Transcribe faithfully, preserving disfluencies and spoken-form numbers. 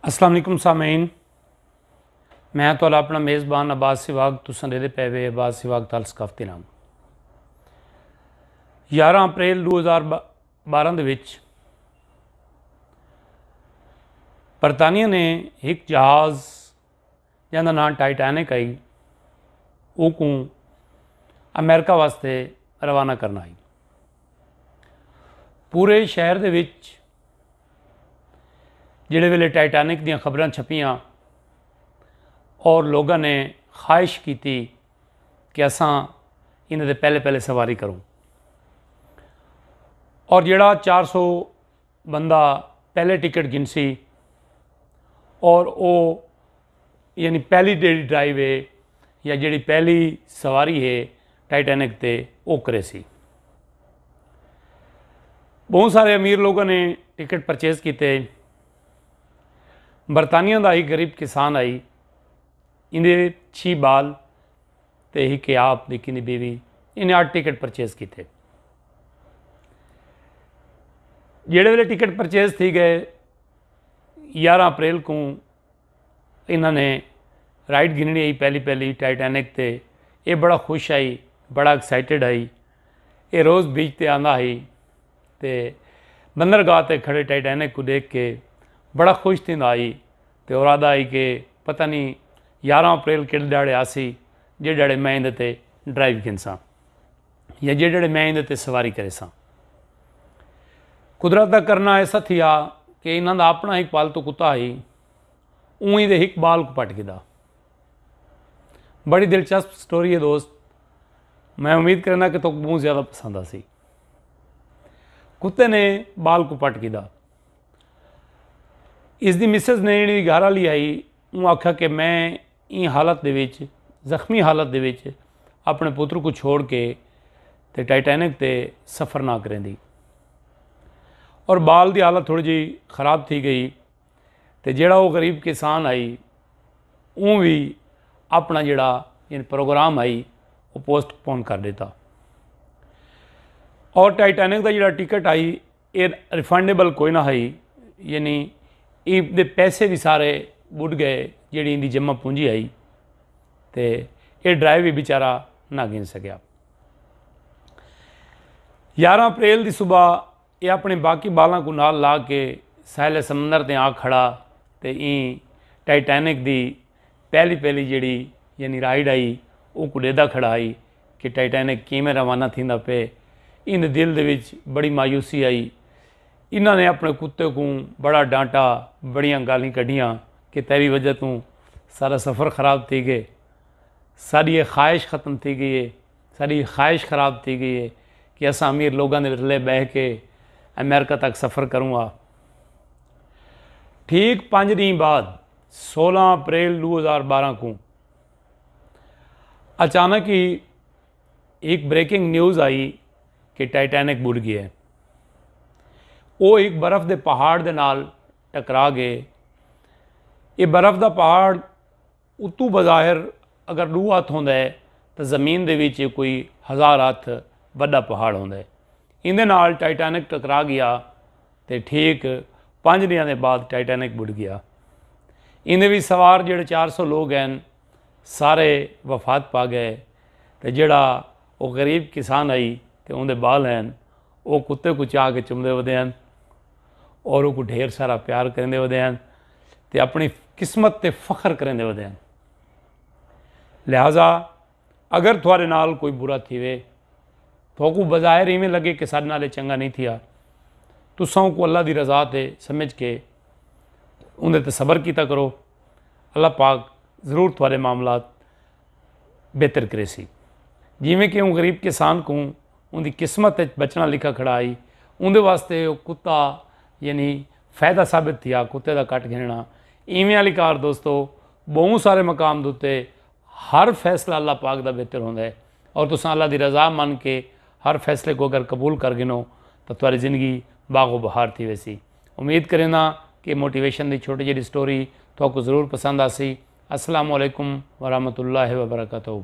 السلام علیکم سامعین، میں تہاڈا اپنا میزبان عباس سواگ۔ تساں ڈیدے پے وے عباس سواگ تال ثقافتی نام۔ یارہ اپریل دو ہزار بارہ دے وچ برطانیہ نے ہک جہاز جیندا ناں ٹائٹینک آئی، اوکوں امریکہ واسطے روانہ کرنا آئی۔ پورے شہر دے وچ جڑے ویلے ٹائٹینک دیاں خبراں چھپیاں اور لوگاں نے خواہش کیتی کہ اساں انہاں دے پہلے پہلے سواری کروں، اور جڑا چار سو بندہ پہلے ٹکٹ گھنسی اور او یعنی پہلی جیڑھی ڈرائیو ہے یا جیڑھی پہلی سواری ہے ٹائٹینک تے، او کرے سی۔ بہت سارے امیر لوگوں نے ٹکٹ پرچیز کیتے۔ برطانیہ دا ہی غریب کسان آئی، اندے چھی بال تے ہی کہ آپ دی کنی بیوی، انہیں آٹھ ٹکٹ پرچیز کیتے۔ جیڑے ویلے ٹکٹ پرچیز تھی گئے، یارہ اپریل کو انہاں نے رائیڈ گھننی آئی پہلی پہلی ٹائٹینک تے۔ اے بڑا خوش آئی، بڑا ایکسائٹڈ آئی۔ اے روز بیچ تے آندا ہئی تے بندرگاہ تے کھڑے ٹائٹینک کو دیکھ کے بڑا خوش تھیندا ہئی تے ارادہ ہئی کہ پتہ نہیں یارہ اپریل کیڑے ڈاڑے آسی جے ڈاڑے میں ایندے تے ڈرائیو گھنساں یا جے ڈاڑے میں ایندے تے سواری کریساں۔ قدرت دا کرنا ایسا تھیا کہ انہاں دا اپنا ہک پالتو کتا ہئی، اوں ایندے ہک بال کو پٹ گھدا۔ بڑی دلچسپ سٹوری ہے دوست، میں امید کرنا کہ تہاکوں بہت زیادہ پسند آسی۔ کتے نے بال کو پٹ گھدا۔ اس دی مسز نے جیڑھی گھر والی ہئی، اوں آکھیا کہ میں ایں حالت دے وچ، زخمی حالت دے وچ اپنے پتر کو چھوڑ کے تے ٹائٹینک تے سفر نہ کریندی۔ اور بال دی حالت تھوڑی جی خراب تھی گئی تے جیڑھا او غریب کسان ہئی اوں وی اپنا جیڑھا یعنی پروگرام ہئی او پوسٹ پون کر ڈیتا۔ اور ٹائٹینک دا جیڑھا ٹکٹ ہئی اے ریفنڈیبل کوئی نہ ہئی، یعنی ایں دے پیسے وی سارے بڈ گئے جیڑھی ایندی جمع پونجی ہئی تے اے ڈرائیو وی بیچارہ نہ گھن سکیا۔ یارہ اپریل دی صبح اے اپنے باقی بالاں کو نال لا کے ساحل سمندر تے آ کھڑا تے ایں ٹائٹینک دی پہلی پہلی جیڑھی یعنی رائیڈ آئی او کو ڈیدا کھڑا ہئی کہ ٹائٹینک کیویں روانہ تھیندا پے۔ ایندے دل دے وچ بڑی مایوسی آئی۔ انہاں نے اپنے کتے کو بڑا ڈانٹا، بڑیاں گالیں کڈھیاں کہ تیری وجہ توں سارا سفر خراب تھی گئے، ساری یہ خواہش ختم تھی گئی ہے، ساری خواہش خراب تھی گئی ہے کہ اساں امیر لوگوں کے رلے بہ کے امریکہ تک سفر کروں گا۔ ٹھیک پانچ دن بعد سولہ اپریل دو ہزار بارہ کو اچانک ہی ایک بریکنگ نیوز آئی کہ ٹائٹینک بڈ گیا ہے۔ وہ ایک برف دے پہاڑ دے نال ٹکرا گئے۔ یہ برف دا پہاڑ اتو بظاہر اگر ڈو ہاتھ ہوندا ہے تو زمین دے وچ یہ کوئی ہزار ہاتھ وڈا پہاڑ ہوندا ہے۔ ایندے نال ٹائٹینک ٹکرا گیا تے ٹھیک پانچ ڈینہاں دے بعد ٹائٹینک بڈ گیا۔ ایندے وچ سوار جڑے چار سو لوگ ہیں سارے وفات پا گئے تے جڑا وہ غریب کسان آئی تے اوندے بال ہیں وہ کتے کو چاہ کے چمدے ودے ہیں اور وہ کو ڈھیر سارا پیار کریندے ودے ہیں تے اپنی قسمت تے فخر کریندے ودے ہیں۔ لہذا اگر تھوڑے نال کوئی برا تھیوے، تھوکو بظاہر ایویں لگے کہ ساڈے نال اے چنگا نہیں تھیا، تساں کو اللہ دی رضا تے سمجھ کے اوندے تے صبر کیتا کرو۔ اللہ پاک ضرور تھوڑے معاملات بہتر کرے سی۔ جیویں کہ اون غریب کسان کو اوندی قسمت وچ بچنا لکھا کھڑا آئی، اوندے واسطے او کتا یعنی فائدہ ثابت تھیا، کتے دا کٹ گھننا۔ ایویں والی کار دوستو، بہوں سارے مقام دوتے ہر فیصلہ اللہ پاک دا بہتر ہوندا ہے، اور تساں اللہ دی رضا من کے ہر فیصلے کو اگر قبول کر گھنو تو تہاڈی زندگی باغ و بہار تھی ویسی۔ امید کرینداں کہ موٹیویشن دی چھوٹی جہی سٹوری تہاکوں ضرور پسند آسی۔ السلام علیکم ورحمۃ اللہ وبرکاتہ۔